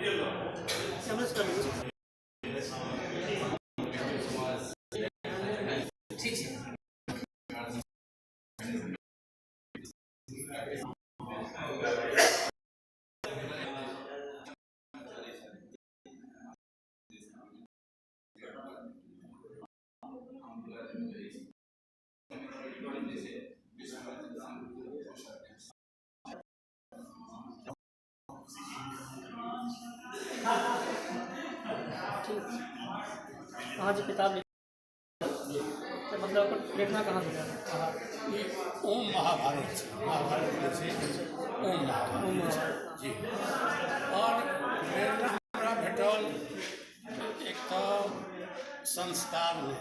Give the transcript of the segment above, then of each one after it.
ठीक छै। ठीक छै। अहाँ जे किताब तऽ मतलब ओकर प्रेरणा कहाँ से भेल? ई ओम महाभारत छै। महाभारत जे छै, ओम महाभारत जी। आओर प्रेरणा हमरा भेटल एक तऽ संस्कारमे।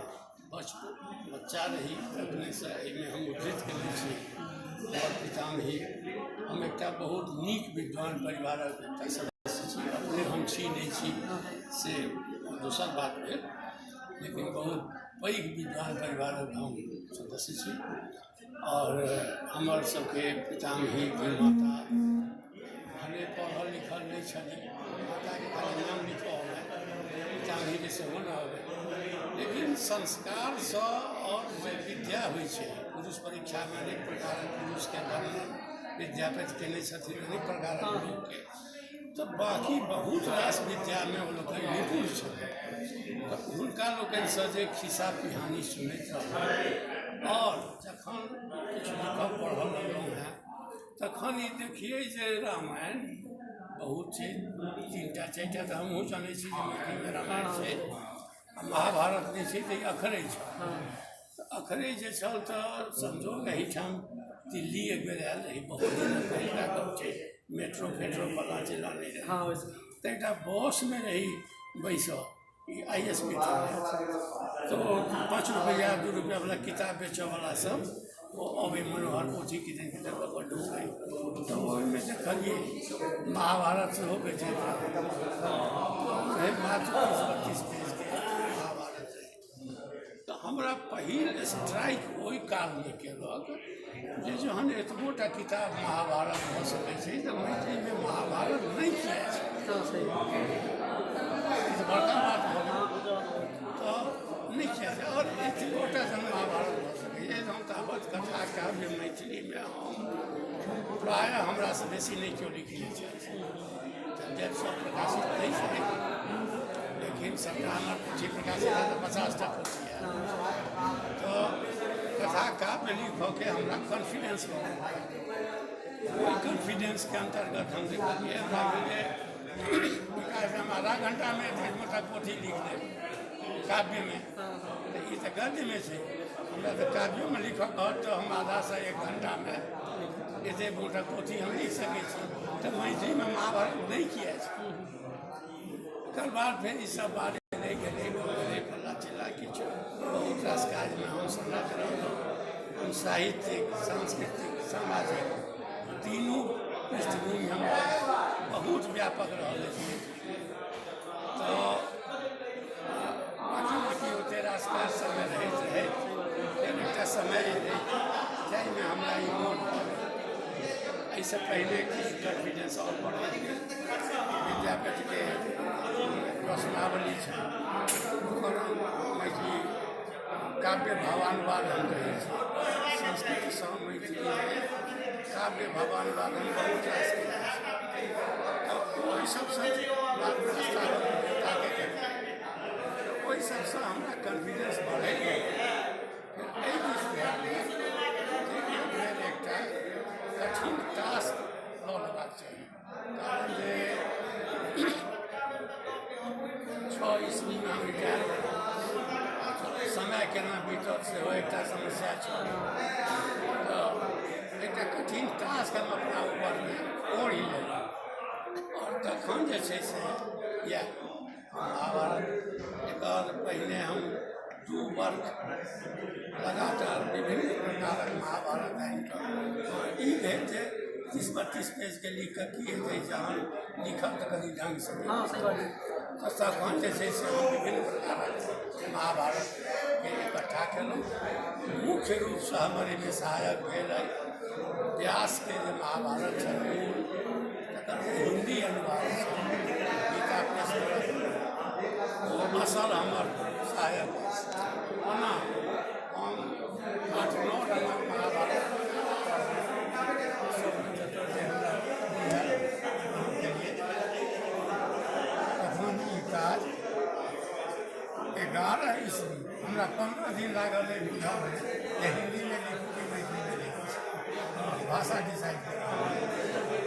बचपन बच्चा रही तखनेसँ एहिमे हम उद्धृत कयने छी। हमर पितामही, हम एकटा बहुत नीक विद्वान परिवारक एकटा सदस्य छी। अपने हम छी नहि छी से दोसर बात भेल, लेकिन बहुत पैघ विद्वान परिवारक हम सदस्य छी। आओर हमर सबके पितामही माता भले पढ़ल लिखल नहि छलै, माताके खाली नाम लिखऽ अबै, पितामहीके सेहो नहि अबै, लेकिन संस्कारसँ आओर जे विद्या होइ छै, पुरुष परीक्षामे अनेक प्रकारक पुरुषके वर्णन विद्यापति कयने छथिन, अनेक प्रकारक लोकके, तऽ बाँकी बहुत रास विद्यामे ओ लोकनि निपुण छलै। तऽ हुनका लोकनिसँ जे खिस्सा पिहानी सुनैत रहलहुँ आओर जखन किछु लिखऽ पढ़ऽ लगलहुँ हेँ, तखन ई देखियै जे रामायण बहुत छै। तीन टा चारि टा तऽ हमहूँ जनै छी जे मैथिलीमे रामायण छै आ महाभारत नहि छै, तऽ ई अखरै छल। तऽ अखरै जे छल, तऽ संजोग एहिठाम दिल्ली एक बेर आयल रही। बहुत दिन पहिलका गप छै, मेट्रो फेट्रो फल्लाँ चिल्लाँ नहि रहै। तऽ एकटा बसमे रही बैसल, ई ISBT, तऽ ओ 5 रुपैआ 2 रुपैआवला किताब बेचऽवला सब ओ अबै, मनोहर पोथी किदन किदन लऽ कऽ ढुकै। तऽ ओहिमे देखलियै महाभारत सेहो बेचैत रहै, मात्र 30-32 पेजके महाभारत रहै। तऽ हमरा पहिल स्ट्राइक ओहि कालमे केलक जे जहन एतबो टा किताब महाभारत भऽ सकै छै, तऽ मैथिलीमे महाभारत नहि किया छै? हँ, सही। ई तऽ बड़का बात भऽ गेल। तऽ नहि किया छै? आओर एतबो टा जहन महाभारत भऽ सकैए, हम ताबत कथा काव्य मैथिलीमे हम प्रायः हमरासँ बेसी नहि केओ लिखने छथि। तऽ सब प्रकाशित नहि छै, लेकिन सबटा हमर पोथी प्रकाशित है तऽ 50टा पोथी है। तऽ कथा काव्य लिखऽके हमरा कॉन्फिडेंस भऽ गेल। ओहि कॉन्फिडेंसके अन्तर्गत हम देखलियै, हमरा भेल जे विकास, हम आधा घंटामे एतेक मोटा पोथी लिख देब काव्यमे, तऽ ई तऽ गद्यमे छै। हमरा तऽ काव्योमे लिखऽ कहत तऽ हम आधासँ एक घंटामे एतेक मोटा पोथी हम लिख सकै छी, तऽ मैथिलीमे महाभारत नहि किया छै? तकर बाद फेर ई सब बात एलै गेलै, भऽ गेलै फल्लाँ चिल्लाँ। किछु बहुत रास काजमे हम संलग्न रहलहुँ। हम साहित्यिक, सांस्कृतिक, सामाजिक तीनू पृष्ठभूमि हमरा बहुत व्यापक रहल अछि मैथिलीमे। तऽ बाँकी बाँकी ओते रास काज सबमे रहैत रहैत फेर एकटा समय एलै जाहिमे हमरा ई मोन पड़ल। एहिसँ पहिने किछु कॉन्फिडेंस आओर बढ़ैत गेल। विद्यापतिके प्रश्नावली छै, ओकर हम मैथिली काव्य भावानुवाद हम कहै छी। संस्कृतसँ मैथिलीमे काव्य भावानुवाद हम बहुत रास केने छी। तऽ ओहि सबसँ जे बादमे अष्टावक्र गीताके केलहुँ, तऽ ओहि सबसँ हमरा कॉन्फिडेंस बढ़ैत गेल। फेर एहि दिस ध्यान गेल जे एक बेर एकटा कठिन टास्क लऽ लेबाक चाही, कारण जे 6 ईस्वीमे हम रिटायर भेलहुँ। समय केना बीतत, सेहो एकटा समस्या छल। तऽ एकटा कठिन टास्क हम अपना ऊपरमे ओढ़ि लेलहुँ आओर तखन जे छै से इएह महाभारत। एकर पहिने हम 2 वर्ष लगातार विभिन्न प्रकारक महाभारत आनि कऽ, ई भेल जे 30-32 पेजके लिख कऽ की हेतै? जहन लिखब तऽ कनि ढङ्गसँ। हँ, सही बात। तऽ तखन जे छै से हम विभिन्न प्रकारक महाभारतके इकट्ठा केलहुँ। मुख्य रूपसँ हमर एहिमे सहायक भेल अइ व्यासके जे महाभारत छनि मूल, तकर जे हिन्दी अनुवाद छै। हमरा 15 दिन लागल अइ बुझऽमे जे हिन्दीमे लिखू कि मैथिलीमे लिखू। हँ, भाषा डिसाइड करू,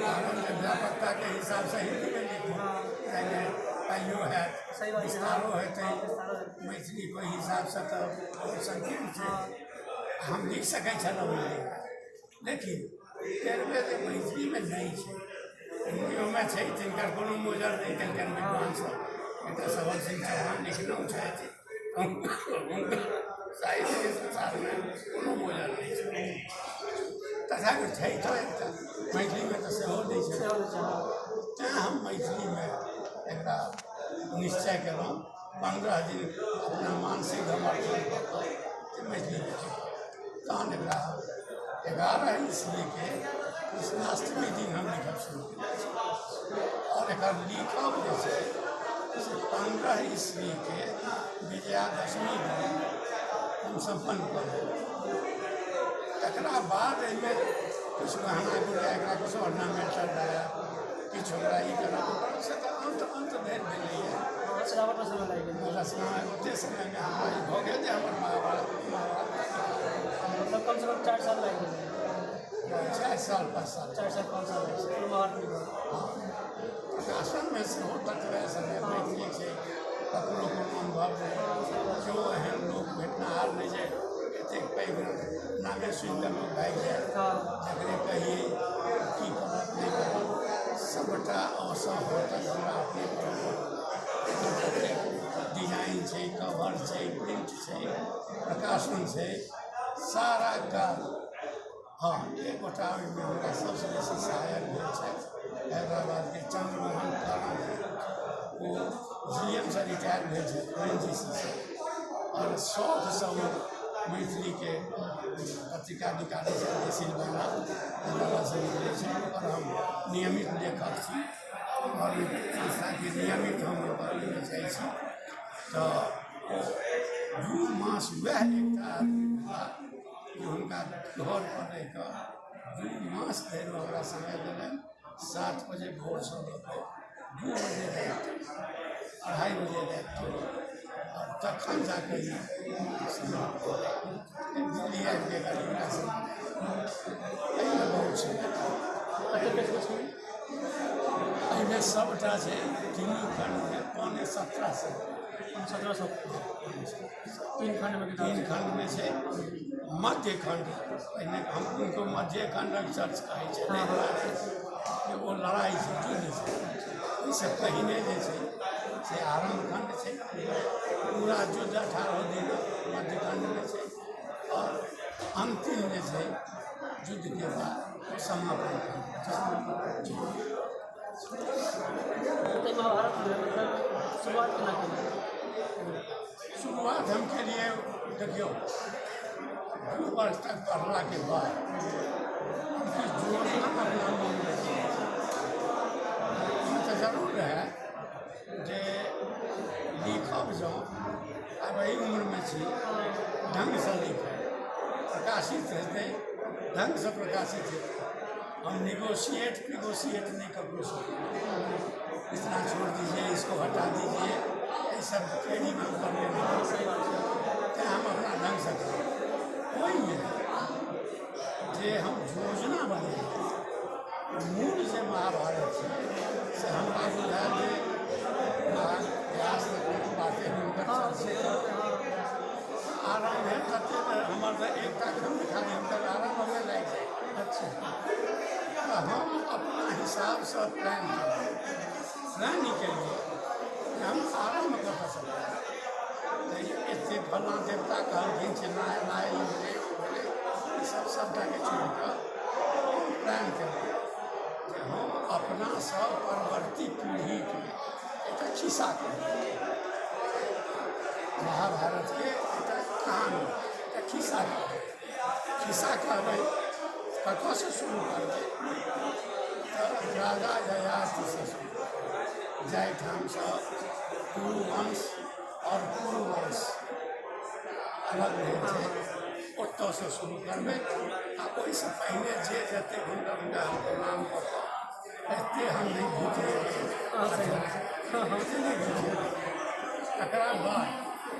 कारण जे व्यापकताके हिसाबसँ हिन्दीमे लिखू, ताहिमे पाइयो हैत, सही बात छै। विस्तारो हेतै। विस्तारो हेतै। मैथिली ओहि हिसाबसँ तऽ बहुत संकीर्ण छै। हम लिख सकै छलहुँ हिन्दीमे, लेकिन एरबे जे मैथिलीमे नहि छै, हिन्दीओमे छै, तिनकर कोनो मोजर नहि केलकनि विद्वान सब। एकटा सबल सिंह चौहान लिखनहु छथि, हुनकर साहित्यके संसारमे कोनो मोजर नहि छै। तथापि छै तऽ एकटा मैथिलीमे तऽ सेहो नहि छै। सेहो नहि छै, हँ। तेँ हम मैथिलीमे एकरा निश्चय केलहुँ। 15 दिन अपना मानसिक समर्थन कऽ कऽ जे मैथिलीमे लिखब। तहन एकरा 11 ईस्वीके कृष्णाष्टमी दिन हम लिखब शुरू केने छी आओर एकर लिखब जे छै से 15 ईस्वीके विजयादशमी दिन हम सम्पन्न कऽ लेलहुँ। तकरा बाद एहिमे किछु गहना गुड़िया, एकरा किछु ऑर्नामेंटल रहए, किछु ओकरा ई करब ओ करब, से तऽ अन्त अन्त धरि भेलैए। हँ, सजावटमे समय लागि गेल। रचना ओते समयमे हमरा ई भऽ गेल जे हमर महाभारत महाभारत मतलब कमसँ कम 4 साल लागि गेल। 4 साल, 5 साल। 4 साल, 5 साल लागि गेल पूरा महाभारत लिखब। प्रकाशनमे सेहो ततबे समय। मैथिली छै, ककरो कोनो अनुभव नहि, केओ एहन लोक भेटनिहार नहि जे एतेक पैघ नामे सुनि कऽ लोक भागि जाय। जकरे कहियै की करत, नहि करत, सभटा असहमतक हमरा अपने करऽ पड़ल। एकर जतेक डिजाइन छै, कवर छै, प्रिंट छै, प्रकाशन छै, सारा काज। हँ, एक गोटा ओहिमे हमरा सभसँ बेसी सहायक भेल छथि, हैदराबादके चन्द्रमोहन कर्ण जी। ओ जीएमसँ रिटायर भेल छथि, ओएनजीसीसँ, आओर शौकसँ ओ मैथिलीके पत्रिका निकालै छथि, देसिल बयना, हैदराबादसँ निकलै छै। ओकर हम नियमित लेखक छी आओर ओहि संस्थाके नियमित हम ओहिमे जाइ छी। तऽ ओ 2 मास वएह एकटा आदमी भेलाह जे हुनका घर पर रहि कऽ 2 मास धरि ओ हमरा समय देलनि। 7 बजे भोरसँ लऽ कऽ 2 बजे राति, 2:30 बजे राति तक, आओर तखन जा कऽ ई समाप्त भेलै। फेर दिल्ली आबि कऽ एकर प्रकाशन भेलै। एहिमे बहुत समय कतेक पेजके छै? एहिमे सभटा छै, तीनू खण्डमे 675। 1700, तीन खण्डमे किताब तीन छै। खण्डमे छै। मध्य खण्ड, पहिने हम हुनको मध्य खण्डक चर्च कहै छै जे ओ लड़ाइ छै, युद्ध छै। ओहिसँ पहिने जे छै से आरम्भ खण्ड छै। पूरा युद्ध 18 दिन मध्य खण्डमे छै आओर अन्तिम जे छै युद्धके बाद ओ समापन खण्ड छै। तऽ महाभारत मतलब शुरुआत केना केलियै? शुरुआत हम केलिए, देखियौ, 2 वर्ष तक पढ़लाके बाद हम किछु योजना अपना मनमे ई तऽ जरूर रहए जे लिखब जँ, आब एहि उम्रमे छी, ढङ्गसँ लिखब, प्रकाशित हेतै, ढङ्गसँ प्रकाशित हेतै। हम निगोशिएट फिगोशिएट नहीं ककरोसँ, इतना छोड़ दीजिए, इसको हटा दीजिए, ये सब ट्रेनिंग हम करने नहीं। सही बात छै। तेँ हम अपना ढङ्गसँ करब। ओहिमे जे हम योजना बनेलियै, मूल जे महाभारत छै से हमरा बुझायल जे महाव्यास तऽ कोनो बाते हुनकर चर्चे आरम्भ भेल तते ने हमर तऽ एकटा खण्ड खाली हुनकर आरम्भमे लागि जाइ। तऽ हम अपना हिसाबसँ प्लान केलियै, प्लान ई केलियै जे हम आरम्भ कतऽसँ करब। तऽ एतेक फल्लाँ देवता कहलखिन चिल्लाँ एना ई भेलै, ओ भेलै, ई सब सभटाके छोड़ि कऽ हम प्लान केलहुँ जे हम अपनासँ परवर्ती पीढ़ीके एकटा खिस्सा कहबै, महाभारतके एकटा कहानी, एकटा खिस्सा कहबै। खिस्सा कहबै, कतऽसँ शुरू करबै? तऽ राजा ययातिसँ शुरू करबै, जाहिठामसँ कुरुवंश आओर पुरुवंश अलग भेल छै, ओतऽसँ शुरू करबै। आ ओहिसँ पहिने जे जतेक हुनका हुनका हम प्रणाम कऽ कऽ एतेक हम नहि घुचेबै, एतेक नहि घुचेबै। तकरा बाद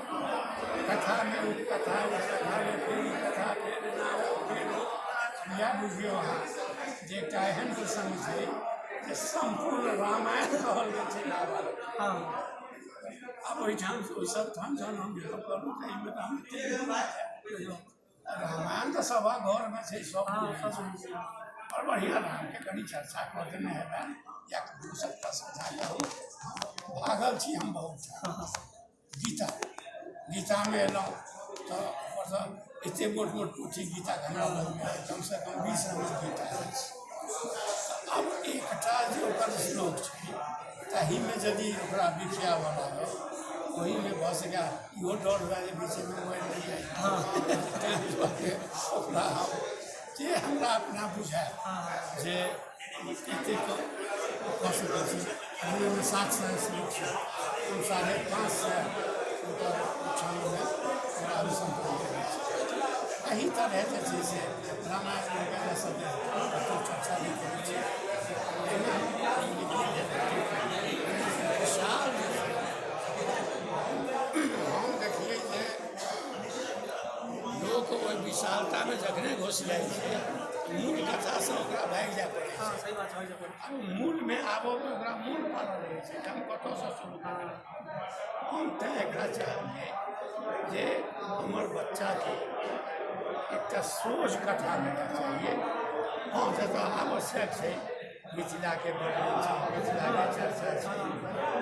कथामे उपकथा, उपकथामे फेर ई कथा, फेर एना ओ, फेर ओ। इएह बुझियौ अहाँ जे एकटा एहन प्रसङ्ग छै जे सम्पूर्ण रामायण कहल गेल छै महाभारत। आब ओहिठाम ओहि सब ठाम जहन हम गेलहुँ कहलहुँ तऽ एहिमे तऽ हम एतेक रामायण तऽ सभा घरमे छै, सब बुझै छै। बड़ बढ़िआँ रामके कनि चर्चा कऽ देने हेबनि या ककरो प्रशंसा करू। भागल छी हम बहुत। गीता, गीतामे एलहुँ तऽ ऊपरसँ एतेक मोट मोट पोथी गीताके हमरा लगमे अइ, कमसँ कम 20 रङ्गक गीता अछि। आब एकटा जे ओकर श्लोक छै ताहिमे यदि ओकरा बिखियाबऽ लागब, ओहिमे भऽ सकैए इहो डर हुए जे बीचमे मरि नहि जाइ। ताहि दुआरे ओकरा हम जे हमरा अपना बुझायल जे एतेक कऽ सकै छी। ओहिमे 700 श्लोक छै, हम 550 ओकर क्षणमे ओकरा अनुसंधान करै छी। एहि तरहे जे छै से रामायण वगैरह सबके कतहु चर्चा नहि करै छी। एहिना विशाल जे छै, हम देखियै जे लोक ओहि विशालतामे जखने घुसि जाइ छै, मूल कथासँ ओकरा भागि जाय पड़ै छै। सही बात छै। आब मूलमे आबऽमे ओकरा मूल पारऽ रहै छै जे हम कतऽसँ शुरू करब। हम तेँ एकरा चाहलियै जे हमर बच्चाके एकटा सोझ कथा भेटक चाहिए। हँ, जतऽ आवश्यक छै, मिथिलाके वर्णन छै, मिथिलाके चर्चा छै,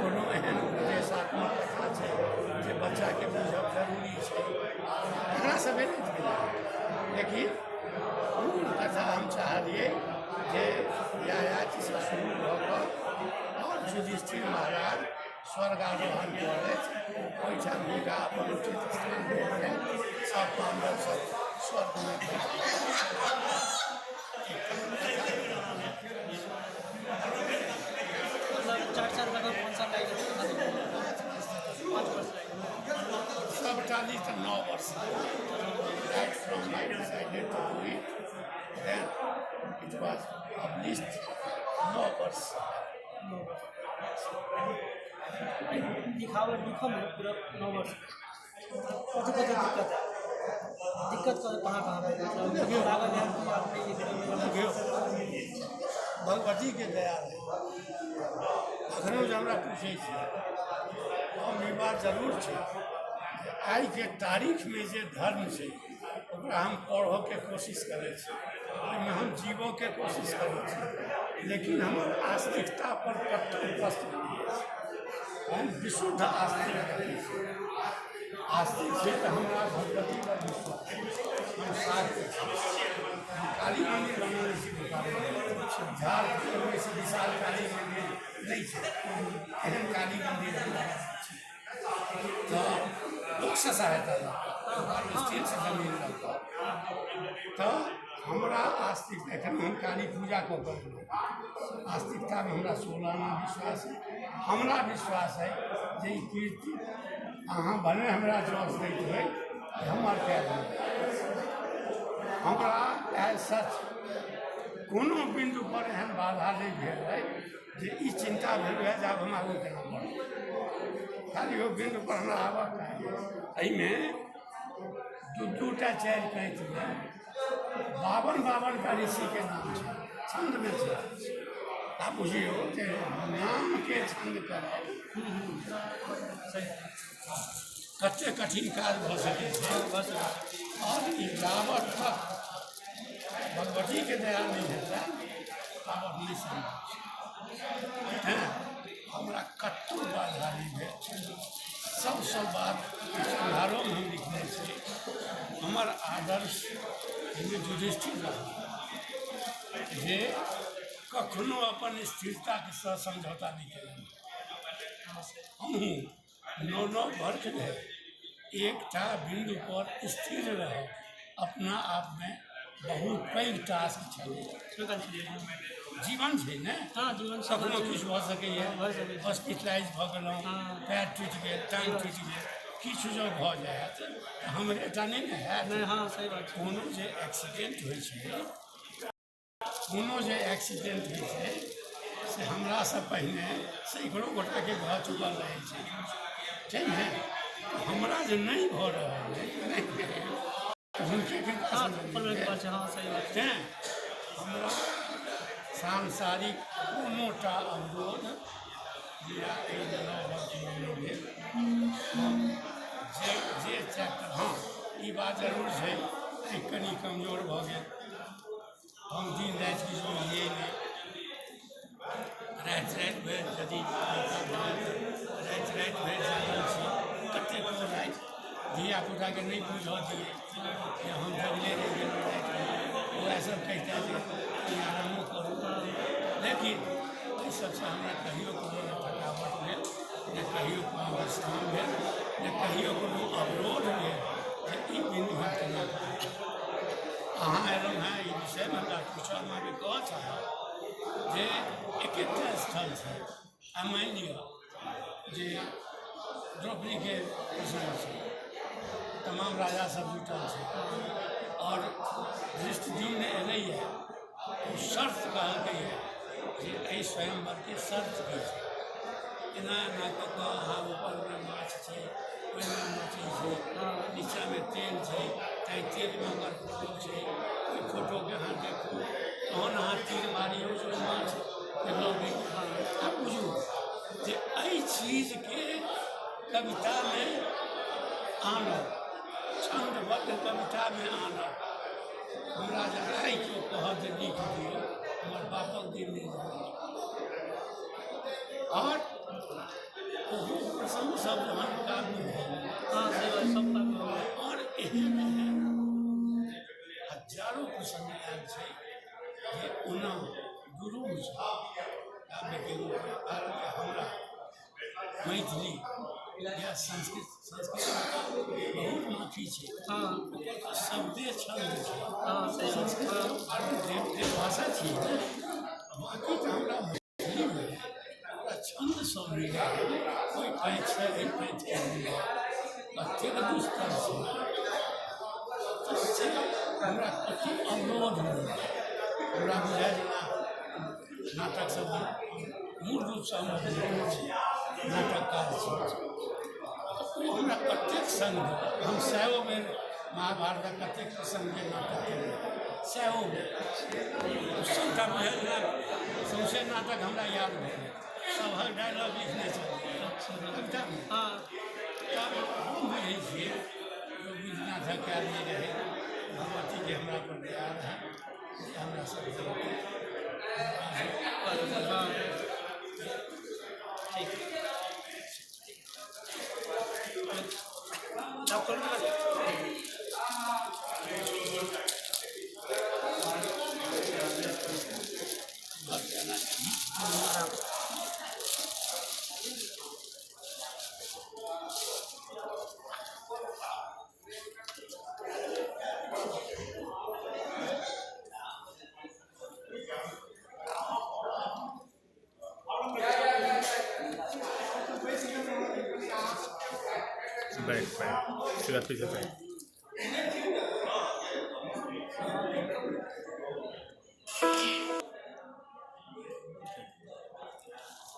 कोनो एहन उपदेशात्मक कथा छै जे बच्चाके बुझब जरूरी छै, एकरा सबके नहि भेलै। लेकिन मूल कथा हम चाहलियै जे ययातिसँ शुरू भऽ कऽ आओर युधिष्ठिर महाराज स्वर्ग आरोहण करथि, ओहिठाम हुनका अपन उचित स्थान भेटलनि, सब पाण्डव सब स्वर्गमे भेटलनि। मतलब 4 साल लगभग 5 साल लागि गेल? 5 वर्ष लागि गेल? सबटा ली तऽ 9 वर्ष। Right from I decided to do it, then it was published, 9 वर्ष। 9 वर्ष लिखावट लिखऽमे पूरा 9 वर्ष। कथी कथी दिक्कत है, दिक्कत कहाँ कहाँ भेल? मतलब लागल है कि आप नहीं लिख रहे? देखियौ, भगवतीके दया रहै। अखनो जे हमरा पूछै छियै, हम ई बात जरूर छै जे आइके तारीखमे जे धर्म छै ओकरा हम पढ़ऽके कोशिश करै छी, ओहिमे हम जीबऽके कोशिश करै छी, लेकिन हमर आस्तिकता पर कतहु प्रश्न नहि अछि। हम विशुद्ध आस्तिक आदमी छी। आस्तिक छी तऽ हमरा भगवती पर विश्वास अछि। हम शाक्त छी। हम काली मन्दिर बनौने छी बोकारोमे। झारखण्डमे ओहिसँ विशाल काली मन्दिर नहि छै। एहन काली मन्दिर हम बनौने छी तऽ लोकसँ सहायता लऽ कऽ, स्टेटसँ जमीन लऽ कऽ। तऽ हमरा आस्तिक, एखन हम काली पूजा कऽ कऽ एलहुँ। आस्तिकतामे हमरा 16 आना विश्वास है। हमरा विश्वास है जे ई कीर्ति अहाँ भने हमरा जस दैत होइ, हमर कयल नहि। हमरा एज सच कोनो बिन्दु पर एहन बाधा नहि भेल है जे ई चिन्ता भेल है जे आब हम आगू केना बढ़ब। खाली ओ बिन्दु पर हमरा आबक चाही। एहिमे दू दूटा चारि पाँचमे 52 52टा ऋषिके नाम छै, छन्दमे छै। आब बुझियौ जे नामके छन्द करब कते कठिन काज भऽ सकै छै। भऽ सकै छै। आओर ई जाबत तक भगवतीके दया नहि हेतै, ताबत नहि सम्भव छै। हँ, हमरा कतहु बाधा नहि भेल। सबसँ बात उपसंहारोमे हम लिखने छी, हमर आदर्श एहिमे युधिष्ठिर रहल जे कखनो अपन स्थिरताके साथ समझौता नहि केलनि। हमहूँ 9 9 वर्ष धरि एकटा बिन्दुपर स्थिर रहब अपना आपमे बहुत पैघ टास्क छलै। जीवन छै ने। हँ, जीवन कखनो किछु भऽ सकैए। भऽ सकैए। हॉस्पिटलाइज भऽ गेलहुँ, पैर टूटि गेल, टाँग टूटि गेल, किछु जँ भऽ जायत तऽ हमरे टा नहि ने हैत। नहि, हँ, सही बात छै। कोनो जे एक्सीडेंट होइ छै, कोनो जे एक्सीडेंट होइ छै, से हमरासँ पहिने सैकड़ो गोटाके भऽ चुकल रहै छै, छै ने? हमरा जे नहि भऽ रहल अइ, हुनके कृपासँ हाँ, ने ऊपर वाले के पास छै, हाँ, सही बात छै। तेँ हमरा सांसारिक कोनोटा अवरोध या एहि 9 वर्षमे नहि भेल। हम जे जे चैप्टर, हँ, ई बात जरूर छै, आँखि कनि कमजोर भऽ गेल। हम दिन राति किछु बुझियै नहि। राति राति भरि यदि मौका भेटल तऽ राति राति भरि जागल छी। कतेको राति धियापुताके नहि बुझऽ दियै जे हम जगले रहि गेलहुँ रातिमे। उएहसभ कहिते जे कनि आरामो करू। लेकिन एहि सभसँ हमरा कहियो कोनो नहि थकावट भेल, ने कहियो कोनो विश्राम भेल, ने कहियो कोनो अवरोध भेल जे ई बिन्दु हम केना करब। अहाँ एलहुँ हेँ ई विषयमे हमरा पूछऽ, हम अहाँके कहऽ चाहब जे एक एकटा स्थल छै। आ मानि लिअ जे द्रौपदीके प्रसङ्ग छै, तमाम राजा सब जुटल छै आओर धृष्टद्युम्न एलैए। ओ शर्त कहलकैए जे एहि स्वयंवरके शर्त की छै? एना एना कऽ कऽ अहाँ ऊपरमे माछ छै, ओहिमे नोचै छै, नीचाँमे तेल छै, ताहि तेलमे ओकर फोटो छै, ओहि फोटोके अहाँ देखू, तहन अहाँ तीर मारियौ जे ओ माछ लऽ। आ बुझू जे एहि चीजके कवितामे आनब, छन्दबद्ध कवितामे आनब, हमरा जे आइ केओ कहत जे लिख दियौ, हमर बापक दिन नहि जानै। आओर ओहो प्रसङ्ग सब जहन काव्य भऽ गेल। हाँ, सही बात, सब काव्य हो गेल। आओर एहन एहन हजारो प्रसङ्ग आयल छै जे ओना दुरूह छै काव्यके रूपमे। कारण जे हमरा मैथिली या संस्कृत, संस्कृतमे तऽ बहुत माफी छै। ओकर तऽ शब्दे छन्द छै। हाँ, सही बात। संस्कृत तऽ देव देव भाषा छियै ने। बाँकी तऽ हमरा मैथिलीमे हमरा छन्द सब मिलल। ओहि पाँतिसँ एहि पाँतिके मिलल कतेक दुस्तर छै। तऽ से हमरा कतहु अवरोध नहि। हमरा बुझाय जेना नाटक सब, मूल रूपसँ हम अभिनेता छी, नाटककार छी, तऽ ओ हमरा कतेक सङ्ग देलक। हम सएओ बेर महाभारतक कतेक प्रसङ्गके नाटक केलहुँ, सएओ बेर। सभटा बुझायल जेना सौँसे नाटक हमरा याद भऽ गेल। सभक डायलॉग लिखने छलियै कवितामे। तब हम बुझै छियै जे विद्यानाथक कयल नहि रहै, भगवतीके हमरा पर दया रहै जे हमरा सब देलकै। हाँ, ठीक। आप करो ना। घर जाना चाही। बैक बैक, सीधा पीछे बैक।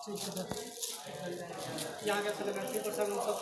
ठीक है सर। यहाँ कैसा लगा? प्रसंग सब?